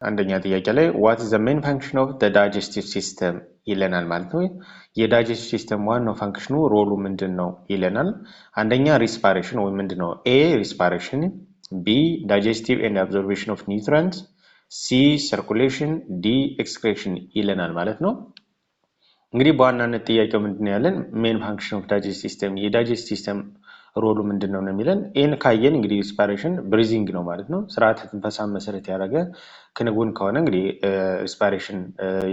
አንደኛ ጥያቄ ላይ "What is the main function of the digestive system?" ይለናል ማለት ነው። የ digestive system ዋናው function ኑ role ኡ ምንድን ነው ይለናል። አንደኛ respiration ወይም ምንድን ነው? A respiration፣ B digestive and absorption of nutrient፣ C circulation፣ D excretion ይለናል ማለት ነው። እንግዲህ በዋናነት ጥያቄው ምንድን ነው ያለን? Main function of digestive system፣ የ digestive system role ኡ ምንድን ነው ነው የሚለን። A ን ካየን እንግዲህ respiration breathing ነው ማለት ነው። ስርዓተ ትንፈሳን መሰረት ያደረገ ክንውን ከሆነ እንግዲህ respiration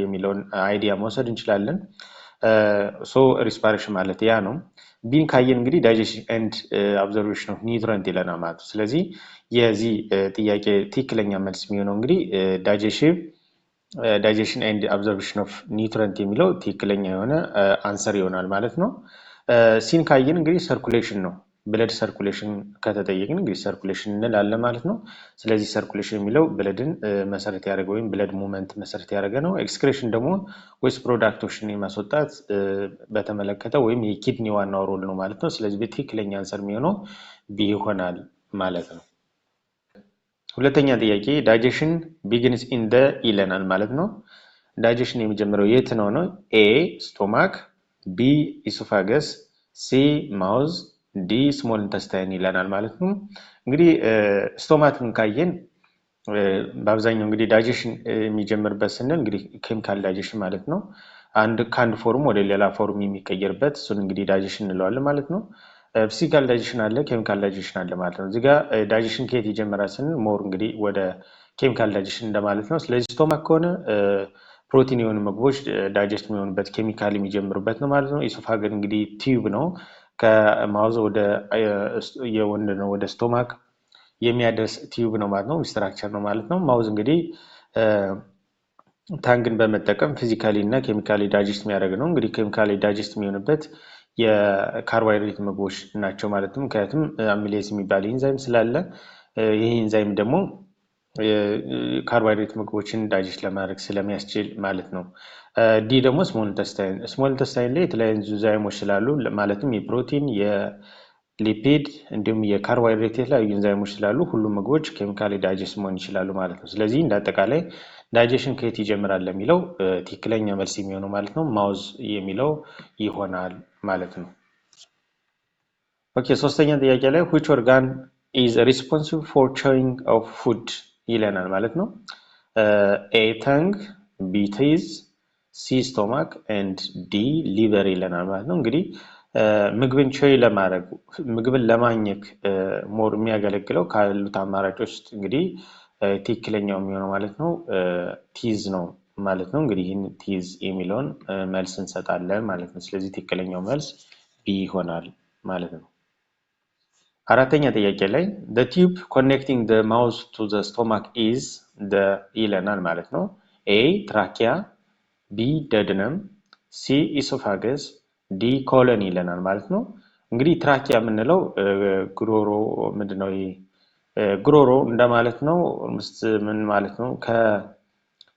የሚለውን idea መውሰድ እንችላለን። So respiration ማለት ያ ነው። B ን ካየን እንግዲህ digestion and absorption of nutrient ይለናል ማለት ነው። ስለዚህ የዚህ ጥያቄ ትክክለኛ መልስ የሚሆነው እንግዲህ digestion and absorption of nutrient የሚለው ትክክለኛ የሆነ answer ይሆናል ማለት ነው። C ን ካየን እንግዲህ circulation ነው። Blood circulation ከተጠየቅን እንግዲህ circulation እንላለን ማለት ነው። ስለዚህ circulation የሚለው blood ን መሰረት ያደረገ ወይም blood movement መሰረት ያደረገ ነው። Excretion ደግሞ waste product ኦችን የማስወጣት በተመለከተ ወይም የ kidney ዋናው role ነው ማለት ነው። ስለዚህ በትክክለኛ answer የሚሆነው B ይሆናል ማለት ነው። ሁለተኛ ጥያቄ "Digestion begins in the" ይለናል ማለት ነው። Digestion የሚጀምረው የት ነው ነው? A stomach፣ B esophagus፣ C mouth፣ D small intestine ይለናል ማለት ነው። እንግዲህ stomach ን ካየን በአብዛኛው እንግዲህ digestion የሚጀምርበት ስንል እንግዲህ chemical digestion ማለት ነው። አንድ ከአንድ form ወደ ሌላ form የሚቀየርበት እሱን እንግዲህ digestion እንለዋለን ማለት ነው። Physical digestion አለ፣ chemical digestion አለ ማለት ነው። እዚህ ጋ digestion ከየት ይጀምራል ስንል more እንግዲህ ወደ chemical digestion እንደማለት ነው። ስለዚህ stomach ከሆነ ፕሮቲን የሆኑ ምግቦች digest የሚሆኑበት፣ ኬሚካል የሚጀምሩበት ነው ማለት ነው። Esophagus እንግዲህ tube ነው፣ ከ mouth ወደ የወንድ ነው ወደ stomach የሚያደርስ tube ነው ማለት ነው፣ structure ነው ማለት ነው። Mouth እንግዲህ tongue ን በመጠቀም physically እና chemically digest የሚያደርግ ነው። እንግዲህ chemically digest የሚሆንበት የካርቦሃይድሬት ምግቦች ናቸው ማለት ነው። ምክንያቱም amylase የሚባል ኢንዛይም ስላለ ይህ ኢንዛይም ደግሞ ካርቦሃይድሬት ምግቦችን digest ለማድረግ ስለሚያስችል ማለት ነው። D ደግሞ small intestine። Small intestine ላይ የተለያዩ ኢንዛይሞች ስላሉ፣ ማለትም የፕሮቲን፣ የ lipid እንዲሁም የካርቦሃይድሬት የተለያዩ ኢንዛይሞች ስላሉ ሁሉም ምግቦች chemically digest መሆን ይችላሉ ማለት ነው። ስለዚህ እንደ አጠቃላይ digestion ከየት ይጀምራል ለሚለው ትክክለኛ መልስ የሚሆነው ማለት ነው mouth የሚለው ይሆናል ማለት ነው። Okay፣ ሶስተኛ ጥያቄ ላይ "Which organ is responsible for chewing of food?" ይለናል ማለት ነው። A tongue፣ B teeth፣ C stomach and D liver ይለናል ማለት ነው። እንግዲህ ምግብን chew ለማድረግ፣ ምግብን ለማኘክ more የሚያገለግለው ካሉት አማራጮች ውስጥ እንግዲህ ትክክለኛው የሚሆነው ማለት ነው teeth ነው ማለት ነው። እንግዲህ ይህን teeth የሚለውን መልስ እንሰጣለን ማለት ነው። ስለዚህ ትክክለኛው መልስ B ይሆናል ማለት ነው። አራተኛ ጥያቄ ላይ "The tube connecting the mouth to the stomach is the" ይለናል ማለት ነው። A trachea፣ B duodenum፣ C esophagus፣ D colon ይለናል ማለት ነው። እንግዲህ trachea የምንለው ጉሮሮ ምንድነው? ጉሮሮ እንደማለት ነው። ምስ ምን ማለት ነው? ከ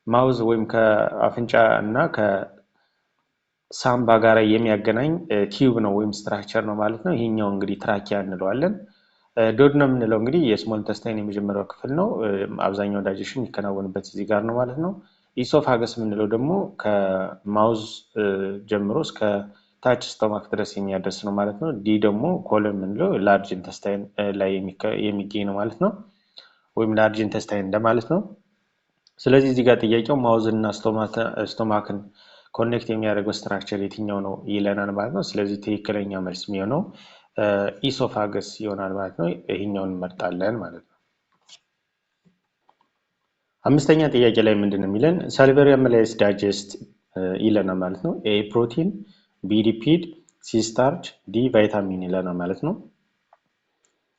mouth ወይም ከአፍንጫ እና ከሳምባ ጋር የሚያገናኝ tube ነው ወይም structure ነው ማለት ነው። ይሄኛው እንግዲህ trachea እንለዋለን። Duodenum የምንለው እንግዲህ የ small intestine የመጀመሪያው ክፍል ነው። አብዛኛው digestion የሚከናወንበት እዚህ ጋር ነው ማለት ነው። Esophagus የምንለው ደግሞ ከ mouth ጀምሮ እስከ ታች stomach ድረስ የሚያደርስ ነው ማለት ነው። D ደግሞ colon የምንለው large intestine ላይ የሚገኝ ነው ማለት ነው። ወይም large intestine እንደማለት ነው። ስለዚህ እዚህ ጋር ጥያቄው mouth እና stomach ን connect የሚያደርገው structure የትኛው ነው ይለናል ማለት ነው። ስለዚህ ትክክለኛ መልስ የሚሆነው esophagus ይሆናል ማለት ነው። ይሄኛውን እንመርጣለን ማለት ነው። አምስተኛ ጥያቄ ላይ ምንድን ነው የሚለን? "Salivary amylase digest" ይለናል ማለት ነው። A protein፣ B lipid፣ C starch፣ D vitamin ይለናል ማለት ነው።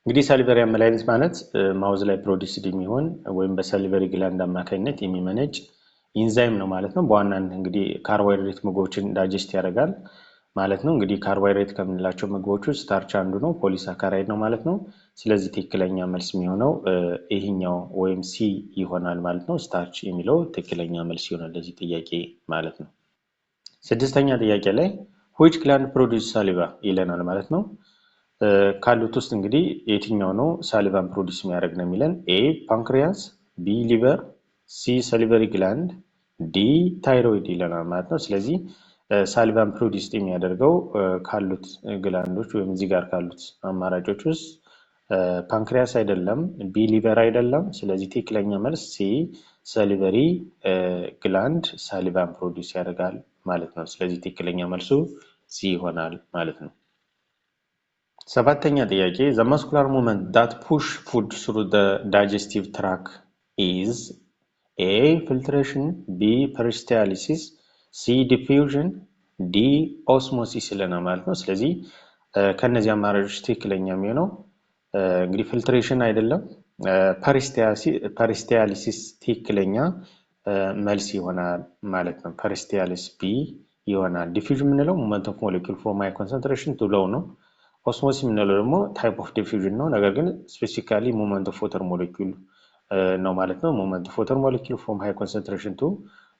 እንግዲህ salivary amylase ማለት mouth ላይ produced የሚሆን ወይም በ salivary gland አማካኝነት የሚመነጭ ኢንዛይም ነው ማለት ነው። በዋናነት እንግዲህ ካርቦሃይድሬት ምግቦችን digest ያደርጋል ማለት ነው። እንግዲህ ካርቦሃይድሬት ከምንላቸው ምግቦች ውስጥ starch አንዱ ነው፣ polysaccharide ነው ማለት ነው። ስለዚህ ትክክለኛ መልስ የሚሆነው ይህኛው ወይም C ይሆናል ማለት ነው። Starch የሚለው ትክክለኛ መልስ ይሆናል ለዚህ ጥያቄ ማለት ነው። ስድስተኛ ጥያቄ ላይ "Which gland produce saliva?" ይለናል ማለት ነው። ካሉት ውስጥ እንግዲህ የትኛው ነው saliva ን produce የሚያደርግ ነው የሚለን። A pancreas፣ B liver፣ C C salivary gland፣ D thyroid ይለናል ማለት ነው። ስለዚህ saliva ን produce የሚያደርገው ካሉት gland ኦች ወይም እዚህ ጋር ካሉት አማራጮች ውስጥ pancreas አይደለም፣ B liver አይደለም። ስለዚህ ትክክለኛ መልስ C salivary gland saliva ን produce ያደርጋል ማለት ነው። ስለዚህ ትክክለኛ መልሱ C ይሆናል ማለት ነው። ሰባተኛ ጥያቄ፣ the muscular movement that push food through the digestive tract is A filtration፣ B peristalsis፣ C diffusion፣ D osmosis ይለናል ማለት ነው። ስለዚህ ከእነዚህ አማራጮች ትክክለኛ የሚሆነው እንግዲህ filtration አይደለም፣ peristalsis ትክክለኛ መልስ ይሆናል ማለት ነው። Peristalsis B ይሆናል። Diffusion የምንለው movement of molecule from high concentration to low ነው። Osmosis የምንለው ደግሞ type of diffusion ነው። ነገር ግን specifically movement of water molecule ነው ማለት ነው። Movement of water molecule from high concentration to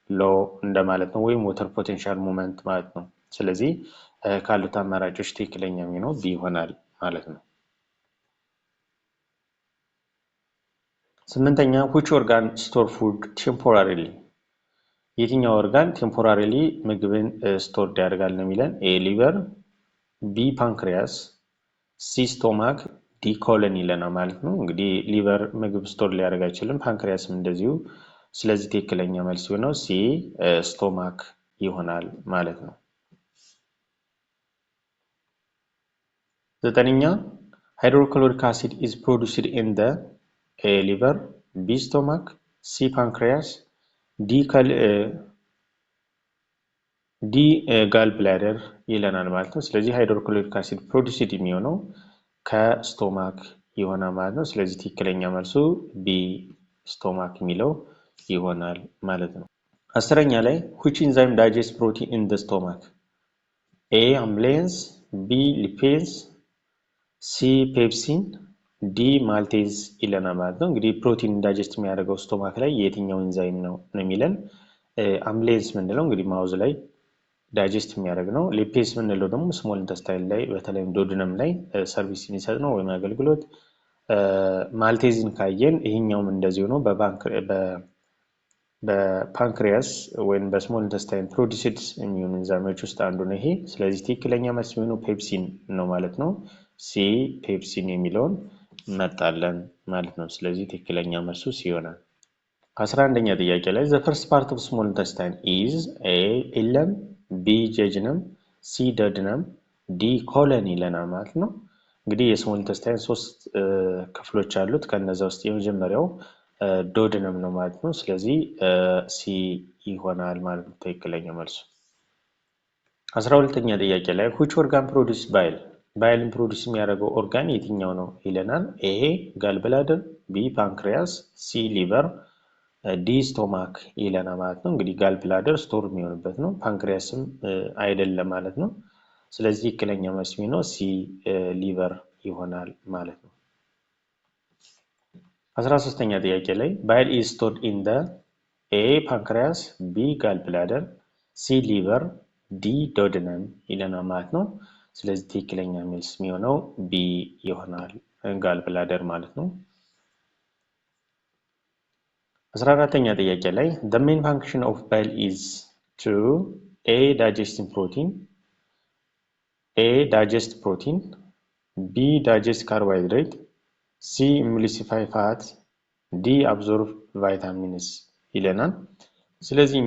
low እንደማለት ነው፣ ወይም water potential movement ማለት ነው። ስለዚህ ካሉት አማራጮች ትክክለኛ የሚሆነው B ይሆናል ማለት ነው። ስምንተኛ፣ which organ store food temporarily? የትኛው organ temporarily ምግብን store ያደርጋል ነው የሚለን። A liver፣ B pancreas፣ C stomach፣ D colon ይለናል ማለት ነው። እንግዲህ liver ምግብ store ሊያደርግ አይችልም፣ pancreas ም እንደዚሁ። ስለዚህ ትክክለኛ መልስ የሆነው C stomach ይሆናል ማለት ነው። ዘጠነኛ፣ hydrochloric acid is produced in the A liver፣ B stomach፣ C pancreas፣ D gallbladder ይለናል ማለት ነው። ስለዚህ hydrochloric acid produced የሚሆነው ከ stomach ይሆናል ማለት ነው። ስለዚህ ትክክለኛ መልሱ B stomach የሚለው ይሆናል ማለት ነው። 10ኛ ላይ፣ which enzyme digest protein in the stomach? A amylase፣ B lipase፣ C pepsin፣ D maltase ይለናል ማለት ነው። እንግዲህ ፕሮቲን digest የሚያደርገው stomach ላይ የትኛው ኢንዛይም ነው ነው የሚለን። Amylase የምንለው እንግዲህ mouth ላይ digest የሚያደርግ ነው። Lipase የምንለው ደግሞ small intestine ላይ በተለይም duodenum ላይ service የሚሰጥ ነው ወይም አገልግሎት። Maltase ን ካየን ይህኛውም እንደዚሁ ነው። በ pancreas ወይም በ small intestine produced የሚሆኑ ኢንዛይሞች ውስጥ አንዱ ነው ይሄ። ስለዚህ ትክክለኛ መልስ የሚሆነው pepsin ነው ማለት ነው። C pepsin የሚለውን እንመርጣለን ማለት ነው። ስለዚህ ትክክለኛ መልሱ C ይሆናል። 11ኛ ጥያቄ ላይ፣ the first part of small intestine is A ileum፣ B jejunum፣ C duodenum፣ D colon ይለናል ማለት ነው። እንግዲህ የ small intestine ሶስት ክፍሎች አሉት። ከነዛ ውስጥ የመጀመሪያው duodenum ነው ማለት ነው። ስለዚህ C ይሆናል ማለት ነው ትክክለኛ መልሱ። 12ኛ ጥያቄ ላይ፣ which organ produce bile? Bile ን produce የሚያደርገው ኦርጋን የትኛው ነው ይለናል። A gallbladder፣ B pancreas፣ C liver፣ D stomach ይለናል ማለት ነው። እንግዲህ gallbladder store የሚሆንበት ነው፣ pancreas ም አይደለም ማለት ነው። ስለዚህ ትክክለኛ መልስ የሚሆነው C liver ይሆናል ማለት ነው። 13ኛ ጥያቄ ላይ፣ bile is stored in the A pancreas፣ B gallbladder፣ C liver፣ D duodenum ይለናል ማለት ነው። ስለዚህ ትክክለኛ መልስ የሚሆነው B ይሆናል፣ gallbladder ማለት ነው። 14ኛ ጥያቄ ላይ፣ the main function of bile is to A digesting protein A digest protein፣ B digest carbohydrate፣ C emulsify fat፣ D absorb vitamins ይለናል። ስለዚህ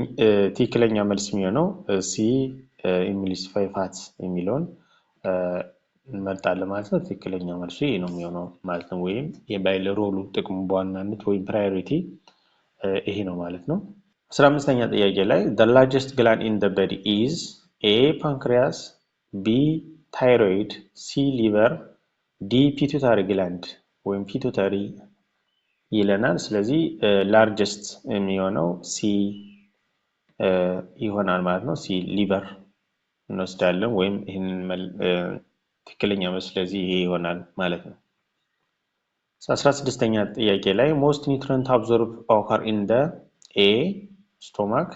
ትክክለኛ መልስ የሚሆነው C emulsify fat የሚለውን እንመርጣለን ማለት ነው። ትክክለኛ መልሱ ይህ ነው የሚሆነው ማለት ነው። ወይም የ bile role ኡ ጥቅሙ በዋናነት ወይም priority ይሄ ነው ማለት ነው። 15ኛ ጥያቄ ላይ፣ the largest gland in the body is A pancreas፣ B thyroid፣ C liver፣ D pituitary gland ወይም pituitary ይለናል። ስለዚህ largest የሚሆነው C ይሆናል ማለት ነው። C liver እንወስዳለን ወይም ይህንን ትክክለኛ መልስ ስለዚህ ይሄ ይሆናል ማለት ነው። 16ኛ ጥያቄ ላይ፣ most nutrient absorb occur in the A stomach፣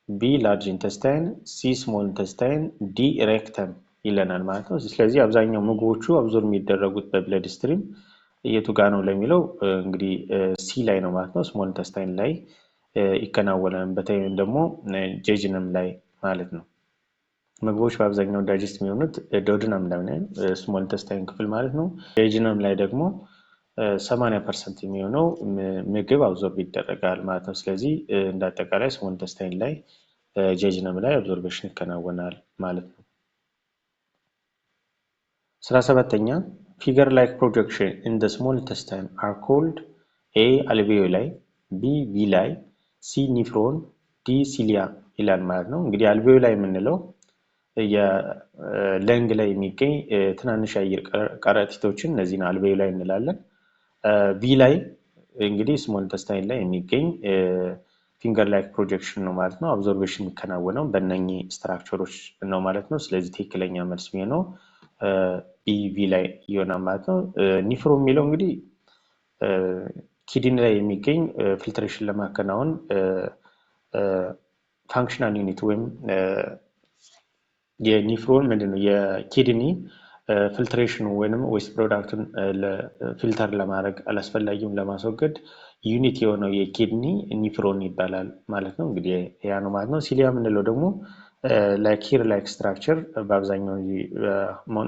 B large intestine፣ C small intestine፣ D rectum ይለናል ማለት ነው። ስለዚህ አብዛኛው ምግቦቹ absorb የሚደረጉት በ blood stream የቱ ጋ ነው ለሚለው እንግዲህ C ላይ ነው ማለት ነው። Small intestine ላይ ይከናወናል። በተለይም ደግሞ jejunum ላይ ማለት ነው። ምግቦች በአብዛኛው digest የሚሆኑት duodenum ላይ ነው፣ small intestine ክፍል ማለት ነው። Jejunum ላይ ደግሞ 80% የሚሆነው ምግብ absorb ይደረጋል ማለት ነው። ስለዚህ እንደ አጠቃላይ small intestine ላይ jejunum ላይ absorption ይከናወናል ማለት ነው። 17ኛ፣ finger like projection in the small intestine are called: A alveoli፣ B villi፣ C nephron፣ D cilia ይላል ማለት ነው። እንግዲህ alveoli የምንለው የ lung ላይ የሚገኝ ትናንሽ የአየር ከረጢቶችን እነዚህን alveoli እንላለን። Villi እንግዲህ small intestine ላይ የሚገኝ finger like projection ነው ማለት ነው። Absorption የሚከናወነው በእነኚህ structure ኦች ነው ማለት ነው። ስለዚህ ትክክለኛ መልስ የሚሆነው B villi ይሆናል ማለት ነው። Nephron የሚለው እንግዲህ kidney ላይ የሚገኝ filtration ለማከናወን functional unit ወይም የ nephron ምንድን ነው የ kidney filtration ኑ ወይም waste product ኡን filter ለማድረግ፣ አላስፈላጊውን ለማስወገድ unit የሆነው የ kidney nephron ይባላል ማለት ነው። እንግዲህ ያ ነው ማለት ነው። Cilia የምንለው ደግሞ like hair like structure በአብዛኛው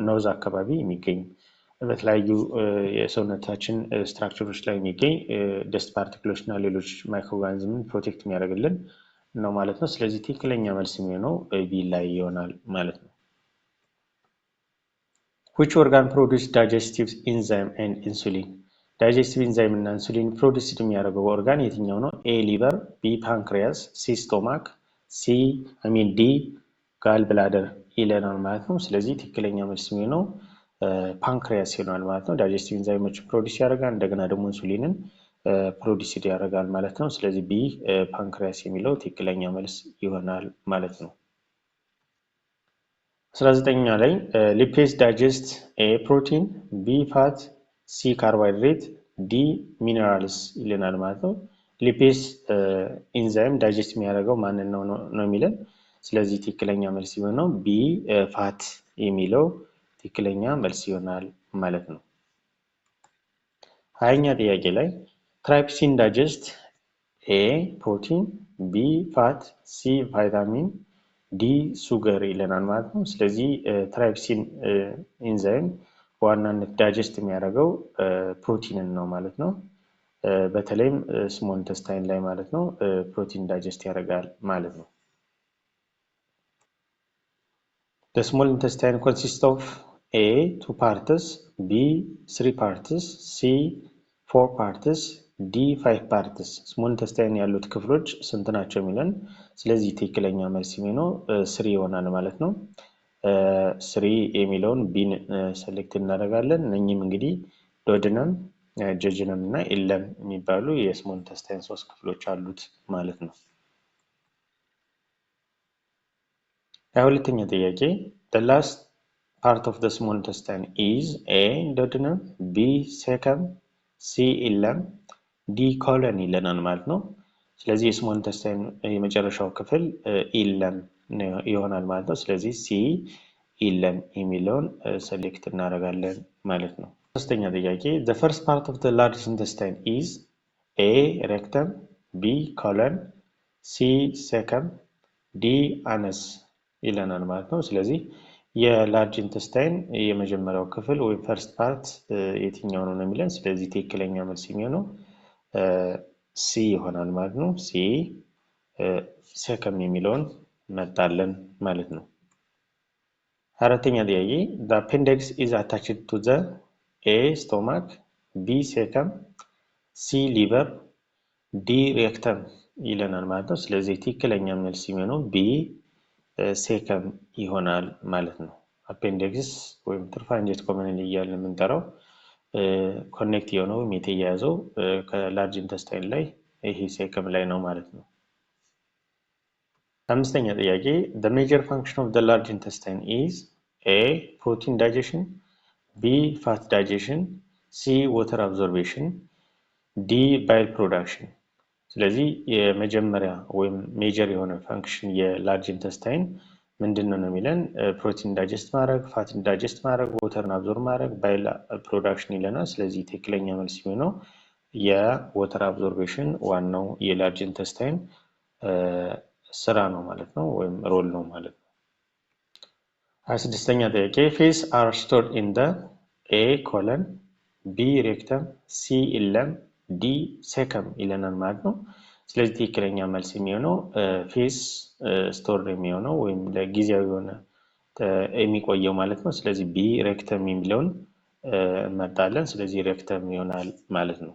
nose አካባቢ የሚገኝ፣ በተለያዩ የሰውነታችን structure ኦች ላይ የሚገኝ dust particle ኦች እና ሌሎች microorganism ን protect የሚያደርግልን ነው ማለት ነው። ስለዚህ ትክክለኛ መልስ የሚሆነው villi ይሆናል ማለት ነው። Which organ produce digestive enzyme and insulin? Digestive enzyme እና insulin produced የሚያደርገው ኦርጋን የትኛው ነው? A liver፣ B pancreas፣ C stomach፣ C I mean D gall bladder ይለናል ማለት ነው። ስለዚህ ትክክለኛ መልስ የሚሆነው pancreas ይሆናል ማለት ነው። Digestive enzyme ኦች produce ያደርጋል፣ እንደገና ደግሞ insulin ን produced ያደርጋል ማለት ነው። ስለዚህ B pancreas የሚለው ትክክለኛ መልስ ይሆናል ማለት ነው። 19ኛ ላይ lipase digest A protein፣ B fat፣ C carbohydrate፣ D minerals ይለናል ማለት ነው። Lipase enzyme digest የሚያደርገው ማንን ነው ነው የሚለን። ስለዚህ ትክክለኛ መልስ የሆነው B fat የሚለው ትክክለኛ መልስ ይሆናል ማለት ነው። 20ኛ ጥያቄ ላይ trypsin digest A protein፣ B fat፣ C vitamin፣ D sugar ይለናል ማለት ነው። ስለዚህ trypsin enzyme በዋናነት digest የሚያደርገው ፕሮቲንን ነው ማለት ነው። በተለይም small intestine ላይ ማለት ነው፣ protein digest ያደርጋል ማለት ነው። The small intestine consists of A two parts፣ B three parts፣ C four parts፣ D five parts። Small intestine ያሉት ክፍሎች ስንት ናቸው የሚለን። ስለዚህ ትክክለኛ መልስ የሚሆነው three ይሆናል ማለት ነው። Three የሚለውን B ን select እናደርጋለን። እነኚህም እንግዲህ duodenum፣ jejunum እና ileum የሚባሉ የ small intestine ሶስት ክፍሎች አሉት ማለት ነው። 22ኛ ጥያቄ፣ the last part of the small intestine is: A duodenum፣ B cecum፣ C ileum፣ D colon ይለናል ማለት ነው። ስለዚህ የ small intestine የመጨረሻው ክፍል ileum ይሆናል ማለት ነው። ስለዚህ C ileum የሚለውን select እናደርጋለን ማለት ነው። ሶስተኛ ጥያቄ፣ the first part of the large intestine is: A rectum፣ B colon፣ C cecum፣ D anus ይለናል ማለት ነው። ስለዚህ የ large intestine የመጀመሪያው ክፍል ወይም first part የትኛው ነው ነው የሚለን። ስለዚህ ትክክለኛ መልስ የሚሆነው C ይሆናል ማለት ነው። C cecum የሚለውን መጣለን ማለት ነው። አራተኛ ጥያቄ፣ the appendix is attached to the: A stomach፣ B cecum፣ C liver፣ D rectum ይለናል ማለት ነው። ስለዚህ ትክክለኛ መልስ የሚሆነው B cecum ይሆናል ማለት ነው። Appendix ወይም ትርፍ አንጀት common እያልን የምንጠራው connect የሆነው ወይም የተያያዘው ከ large intestine ላይ ይሄ cecum ላይ ነው ማለት ነው። አምስተኛ ጥያቄ፣ the major function of the large intestine is: A protein digestion፣ B fat digestion፣ C water absorption፣ D bile production። ስለዚህ የመጀመሪያ ወይም major የሆነ function የ large intestine ምንድን ነው ነው የሚለን። Protein digest ማድረግ፣ fat ን digest ማድረግ፣ water ን absorb ማድረግ፣ bile production ይለናል። ስለዚህ ትክክለኛ መልስ የሚሆነው የ water absorption ዋናው የ large intestine ስራ ነው ማለት ነው፣ ወይም role ነው ማለት ነው። 26ኛ ጥያቄ፣ feces are stored in the A colon፣ B rectum፣ C ileum፣ D cecum ይለናል ማለት ነው። ስለዚህ ትክክለኛ መልስ የሚሆነው feces store የሚሆነው ወይም ለጊዜያዊ የሆነ የሚቆየው ማለት ነው። ስለዚህ B rectum የሚለውን እንመርጣለን። ስለዚህ rectum ይሆናል ማለት ነው።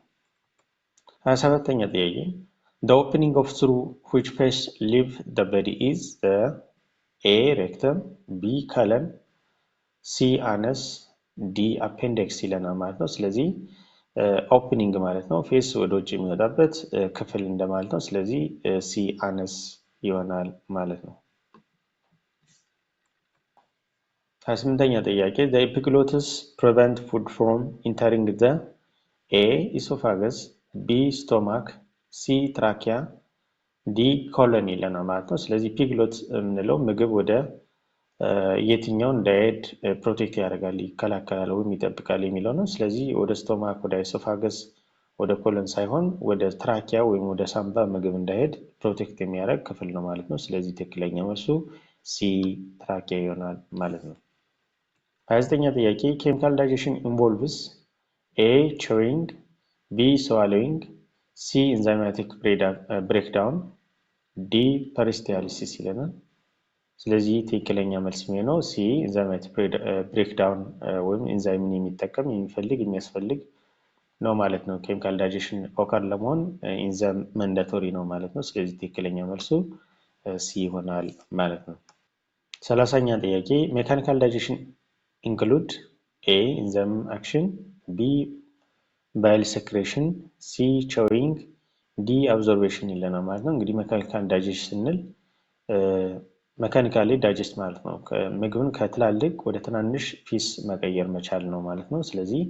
27ኛ ጥያቄ፣ the opening of through which feces leave the body is the A rectum፣ B colon፣ C anus፣ D appendix ይለናል ማለት ነው። ስለዚህ opening ማለት ነው feces ወደ ውጭ የሚወጣበት ክፍል እንደማለት ነው። ስለዚህ C anus ይሆናል ማለት ነው። 28ኛ ጥያቄ፣ the epiglottis prevent food from entering the A esophagus፣ B stomach፣ C trachea፣ D colon ይለናል ማለት ነው። ስለዚህ epiglottis የምንለው ምግብ ወደ የትኛው እንዳይሄድ protect ያደርጋል፣ ይከላከላል ወይም ይጠብቃል የሚለው ነው። ስለዚህ ወደ stomach፣ ወደ esophagus፣ ወደ colon ሳይሆን ወደ trachea ወይም ወደ ሳምባ ምግብ እንዳይሄድ protect የሚያደርግ ክፍል ነው ማለት ነው። ስለዚህ ትክክለኛ መልሱ C trachea ይሆናል ማለት ነው። 29ኛ ጥያቄ፣ chemical digestion involves A chewing፣ B swallowing፣ C enzymatic breakdown፣ D peristalsis ይለናል። ስለዚህ ትክክለኛ መልስ የሚሆነው C enzymatic breakdown ወይም ኢንዛይምን የሚጠቀም፣ የሚፈልግ፣ የሚያስፈልግ ነው ማለት ነው። Chemical digestion occur ለመሆን enzyme mandatory ነው ማለት ነው። ስለዚህ ትክክለኛ መልሱ C ይሆናል ማለት ነው። 30ኛ ጥያቄ፣ mechanical digestion include A enzyme action፣ B bile secretion፣ C chewing፣ D absorption ይለናል ማለት ነው። እንግዲህ mechanical digestion ስንል mechanically digest ማለት ነው። ምግብን ከትላልቅ ወደ ትናንሽ piece መቀየር መቻል ነው ማለት ነው። ስለዚህ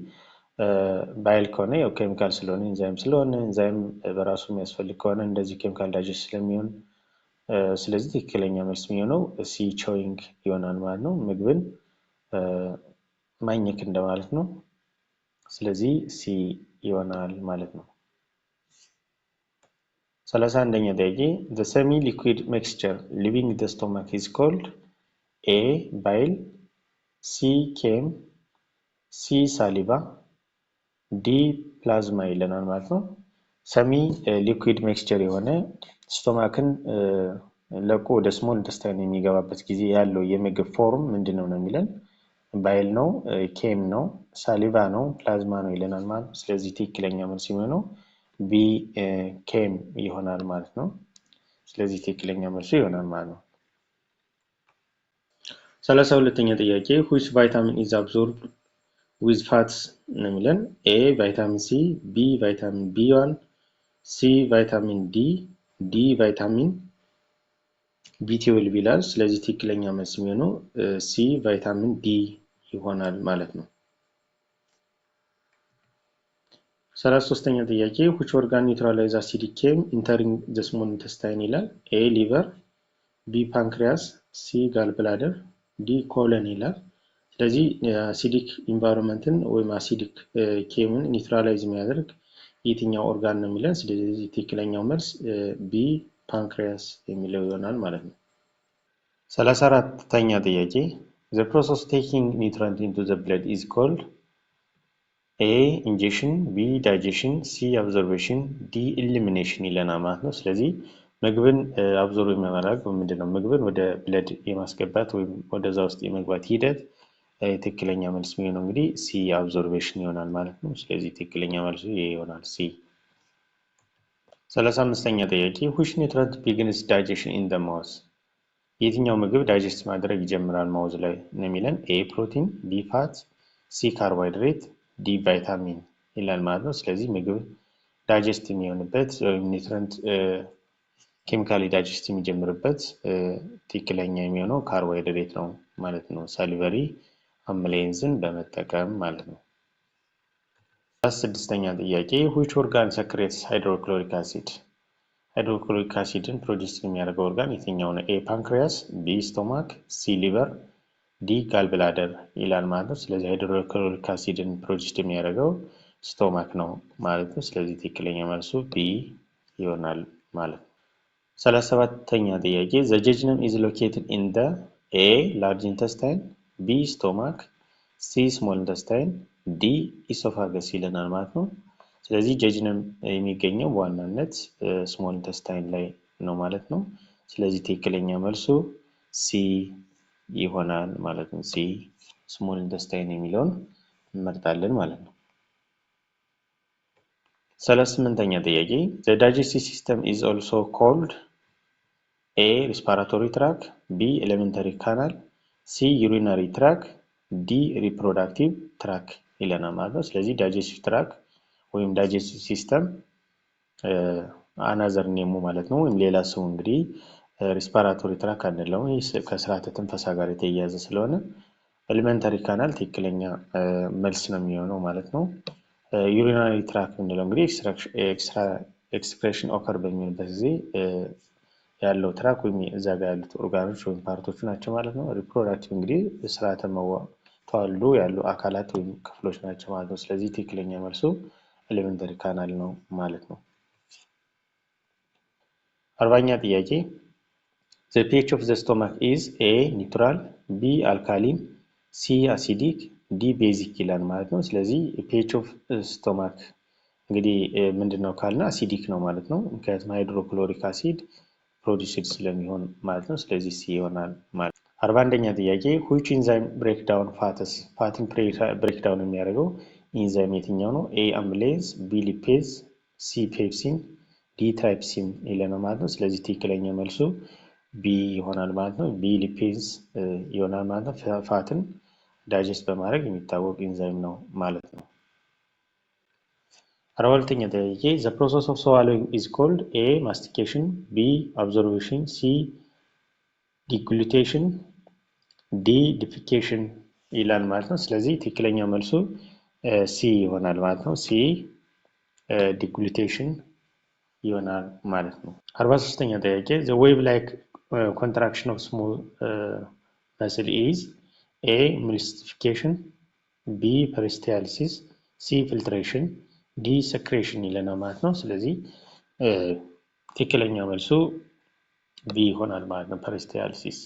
bile ከሆነ ያው ኬሚካል ስለሆነ፣ ኢንዛይም ስለሆነ፣ ኢንዛይም በራሱ የሚያስፈልግ ከሆነ እንደዚህ chemical digest ስለሚሆን፣ ስለዚህ ትክክለኛ መልስ የሚሆነው C chewing ይሆናል ማለት ነው። ምግብን ማኘክ እንደማለት ነው። ስለዚህ C ይሆናል ማለት ነው። 31ኛ ጥያቄ፣ the semi liquid mixture leaving the stomach is called A bile፣ C chyme፣ C saliva፣ D plasma ይለናል ማለት ነው። Semi liquid mixture የሆነ stomach ን ለቆ ወደ small intestine የሚገባበት ጊዜ ያለው የምግብ form ምንድን ነው ነው የሚለን። Bile ነው፣ chyme ነው፣ saliva ነው፣ ፕላዝማ ነው ይለናል ማለት ነው። ስለዚህ ትክክለኛ መልስ የሚሆነው B chyme ይሆናል ማለት ነው። ስለዚህ ትክክለኛ መልሱ ይሆናል ማለት ነው። 32ኛ ጥያቄ፣ which vitamin is absorbed with fats ነው የሚለን። A vitamin C፣ B vitamin B1፣ C vitamin D፣ D vitamin B12 ይላል። ስለዚህ ትክክለኛ መልስ የሚሆነው C vitamin D ይሆናል ማለት ነው። 33ኛ ጥያቄ፣ which organ neutralize acidic chyme entering the small intestine ይላል። A liver፣ B pancreas፣ C gallbladder፣ D colon ይላል። ስለዚህ acidic environment ን ወይም acidic chyme ን neutralize የሚያደርግ የትኛው ኦርጋን ነው የሚለን። ስለዚህ ትክክለኛው መልስ B pancreas የሚለው ይሆናል ማለት ነው። 34ኛ ጥያቄ፣ the process taking nutrient into the blood is called A ingestion፣ B digestion፣ C absorption፣ D elimination ይለናል ማለት ነው። ስለዚህ ምግብን absorb የማድረግ ምንድን ነው? ምግብን ወደ blood የማስገባት ወይም ወደዛ ውስጥ የመግባት ሂደት ትክክለኛ መልስ የሚሆነው እንግዲህ C absorption ይሆናል ማለት ነው። ስለዚህ ትክክለኛ መልሱ ይሄ ይሆናል C። 35ኛ ጥያቄ፣ which nutrient begins digestion in the mouth? የትኛው ምግብ digest ማድረግ ይጀምራል mouth ላይ ነው የሚለን። A protein፣ B fat፣ C carbohydrate፣ D vitamin ይላል ማለት ነው። ስለዚህ ምግብ digest የሚሆንበት ወይም nutrient chemically digest የሚጀምርበት ትክክለኛ የሚሆነው ካርቦሃይድሬት ነው ማለት ነው። Salivary amylase ን በመጠቀም ማለት ነው። 36ኛ ጥያቄ፣ which organ secretes hydrochloric acid? Hydrochloric acid ን produce የሚያደርገው ኦርጋን የትኛው ነው? A pancreas፣ B stomach፣ C liver፣ D gallbladder ይላል ማለት ነው። ስለዚህ hydrochloric acid ን produce የሚያደርገው Stomach ነው ማለት ነው። ስለዚህ ትክክለኛ መልሱ B ይሆናል ማለት ነው። 37ኛ ጥያቄ፣ the jejunum is located in the A, large intestine፣ B, stomach፣ C, small intestine፣ D, esophagus ይለናል ማለት ነው። ስለዚህ jejunum የሚገኘው በዋናነት small intestine ላይ ነው ማለት ነው። ስለዚህ ትክክለኛ መልሱ C ይሆናል ማለት ነው። C, small intestine የሚለውን እንመርጣለን ማለት ነው። 38ኛ ጥያቄ፣ the digestive system is also called A, respiratory tract፣ B, alimentary canal፣ C, urinary tract፣ D, reproductive tract ይለናል ማለት ነው። ስለዚህ digestive tract ወይም digestive system another name ኡ ማለት ነው፣ ወይም ሌላ ስሙ እንግዲህ respiratory tract አንለውም። ይህ ከስርዓተ ትንፈሳ ጋር የተያያዘ ስለሆነ alimentary canal ትክክለኛ መልስ ነው የሚሆነው ማለት ነው። Urinary tract የምንለው እንግዲህ excretion occur በሚሆንበት ጊዜ ያለው tract ወይም እዛ ጋር ያሉት ኦርጋኖች ወይም part ኦቹ ናቸው ማለት ነው። Reproductive እንግዲህ ስርዓተ ተዋልዶ ያሉ አካላት ወይም ክፍሎች ናቸው ማለት ነው። ስለዚህ ትክክለኛ መልሱ alimentary canal ነው ማለት ነው። 40ኛ ጥያቄ፣ the pH of the stomach is A, neutral፣ B, alkaline፣ C, acidic፣ D, basic ይላል ማለት ነው። ስለዚህ pH of stomach እንግዲህ ምንድን ነው ካልን acidic ነው ማለት ነው። ምክንያቱም hydrochloric acid produced ስለሚሆን ማለት ነው። ስለዚህ C ይሆናል ማለት ነው። 41ኛ ጥያቄ፣ which enzyme break down fats? Fat ን break down የሚያደርገው ኢንዛይም የትኛው ነው? A, amylase፣ B, lipase፣ C, pepsin፣ D, trypsin ይለናል ማለት ነው። ስለዚህ ትክክለኛ መልሱ B ይሆናል ማለት ነው። B, lipase ይሆናል ማለት ነው። Fat ን digest በማድረግ የሚታወቅ ኢንዛይም ነው ማለት ነው። 42ኛ ጥያቄ፣ the process of swallowing is called A, mastication፣ B, absorption፣ C, deglutition፣ D, defecation ይላል ማለት ነው። ስለዚህ ትክክለኛ መልሱ C ይሆናል ማለት ነው። C, deglutition ይሆናል ማለት ነው። 43ኛ ጥያቄ፣ the wave like contraction of smooth muscle is A, emulsification፣ B, peristalsis፣ C, filtration፣ D, secretion ይለናል ማለት ነው። ስለዚህ ትክክለኛ መልሱ B ይሆናል ማለት ነው፣ peristalsis።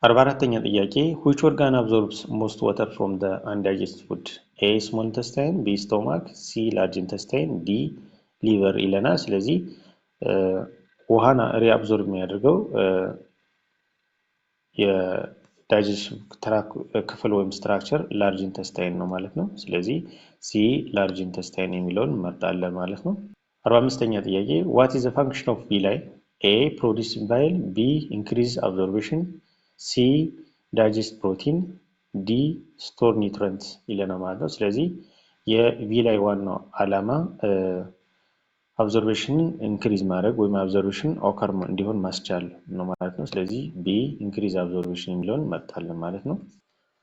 44ኛ ጥያቄ፣ which organ absorbs most water from the undigested food? A, small intestine፣ B, stomach፣ C, large intestine፣ D, liver ይለናል። ስለዚህ ውሃን reabsorb የሚያደርገው የ digestive tract ክፍል ወይም structure large intestine ነው ማለት ነው። ስለዚህ C, large intestine የሚለውን እንመርጣለን ማለት ነው። 45ኛ ጥያቄ፣ what is function of villi? A, produce bile፣ B, increase absorption፣ C, digest protein፣ D, store nutrient ይለናል ማለት ነው። ስለዚህ የ villi ዋናው ዓላማ absorption ን increase ማድረግ ወይም absorption occur እንዲሆን ማስቻል ነው ማለት ነው። ስለዚህ B, increase absorption የሚለውን እንመርጣለን ማለት ነው።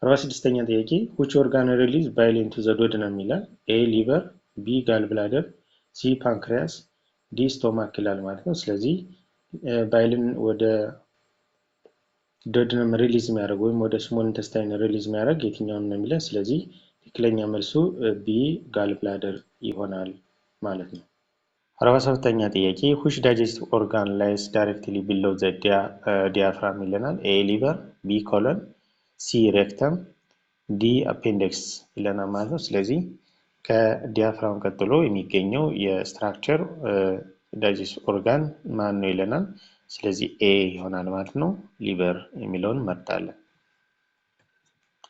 46ኛ ጥያቄ፣ which organ release bile into the duodenum ይላል። A, liver፣ B, gall bladder፣ C, pancreas፣ D, stomach ይላል ማለት ነው። ስለዚህ bile ን ወደ duodenum release የሚያደርግ ወይም ወደ small intestine release የሚያደርግ የትኛውን ነው የሚለን። ስለዚህ ትክክለኛ መልሱ B, gall bladder ይሆናል ማለት ነው። 47ኛ ጥያቄ፣ which digestive organ lies directly below the diaphragm ይለናል። A, liver፣ B, colon፣ C, rectum፣ D, appendix ይለናል ማለት ነው። ስለዚህ ከ diaphragm ቀጥሎ የሚገኘው የ structure digestive organ ማን ነው ይለናል። ስለዚህ A ይሆናል ማለት ነው። Liver የሚለውን እንመርጣለን።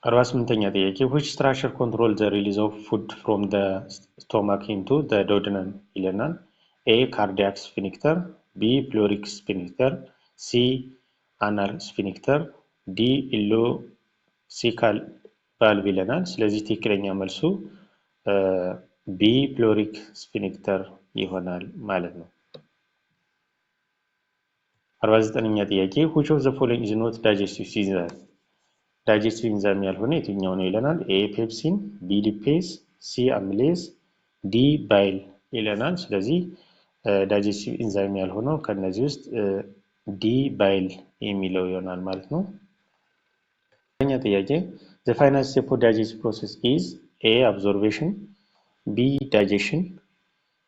48ኛ ጥያቄ፣ which structure control the release of food from the stomach into the duodenum ይለናል። A, cardiac sphincter፣ B, pyloric sphincter፣ C, anal sphincter፣ D, ileocecal valve ይለናል። ስለዚህ ትክክለኛ መልሱ B, pyloric sphincter ይሆናል ማለት ነው። 49ኛ ጥያቄ፣ which of the following is not digestive enzyme? Digestive enzyme ያልሆነ የትኛው ነው ይለናል። A, pepsin፣ B, lipase፣ C, amylase፣ D, bile ይለናል። ስለዚህ digestive enzyme ያልሆነው ከነዚህ ውስጥ D, bile የሚለው ይሆናል ማለት ነው። ኛ ጥያቄ፣ the final step of digestive process is A, absorption፣ B digestion፣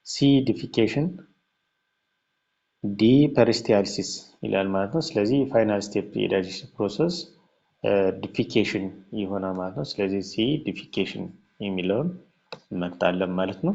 C defecation፣ D peristalsis ይላል ማለት ነው። ስለዚህ final step የ digestion process defecation ይሆናል ማለት ነው። ስለዚህ C defecation የሚለውን እንመርጣለን ማለት ነው።